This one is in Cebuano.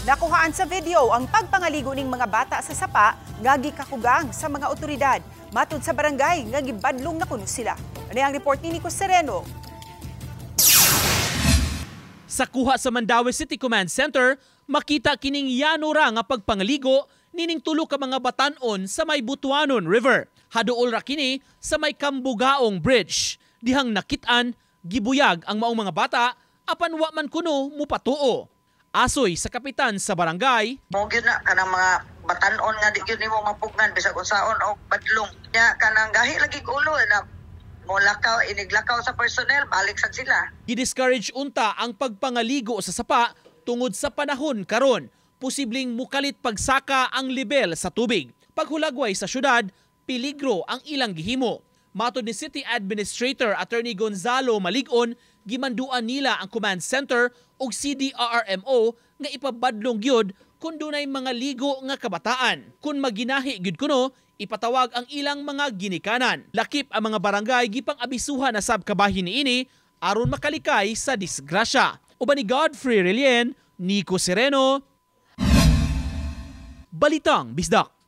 Nakuhaan sa video ang pagpangaligo ning mga bata sa sapa nga gikakugang sa mga otoridad. Matud sa barangay nga gibadlong na kuno sila. Ano ang report ni Nico Sereno? Sa kuha sa Mandaue City Command Center, makita kining yano ra nga pagpangaligo nining tulo ka mga batan-on sa may Butuanon River. Haduol ra kini sa may Kambugaong Bridge. Dihang nakit-an, gibuyag ang maong mga bata apan wa man kuno mupatuo. Asoy sa kapitan sa barangay, Mo gyud na kanang mga batan-on nga di gyud nimo mapugnan bisag unsaon og badlong. Nya kanang gahi lagi ulo na mo lakaw, iniglakaw sa personnel, balik sad sila. Gidiscourage unta ang pagpangaligo sa sapa tungod sa panahon karon. Posibleng mukalit pagsaka ang lebel sa tubig. Paghulagway sa syudad, peligro ang ilang gihimo. Matod ni City Administrator Attorney Gonzalo Maligon, gimanduan nila ang command center ug CDRRMO nga ipabadlong gyud kung dunay mga ligo nga kabataan. Kung maginahi gyud kuno, ipatawag ang ilang mga ginikanan. Lakip ang mga barangay, gipang abisuhan na sab kabahin niini aron makalikay sa disgrasya. Uban ni Godfrey Relien, Nico Sereno, Balitang Bisdak.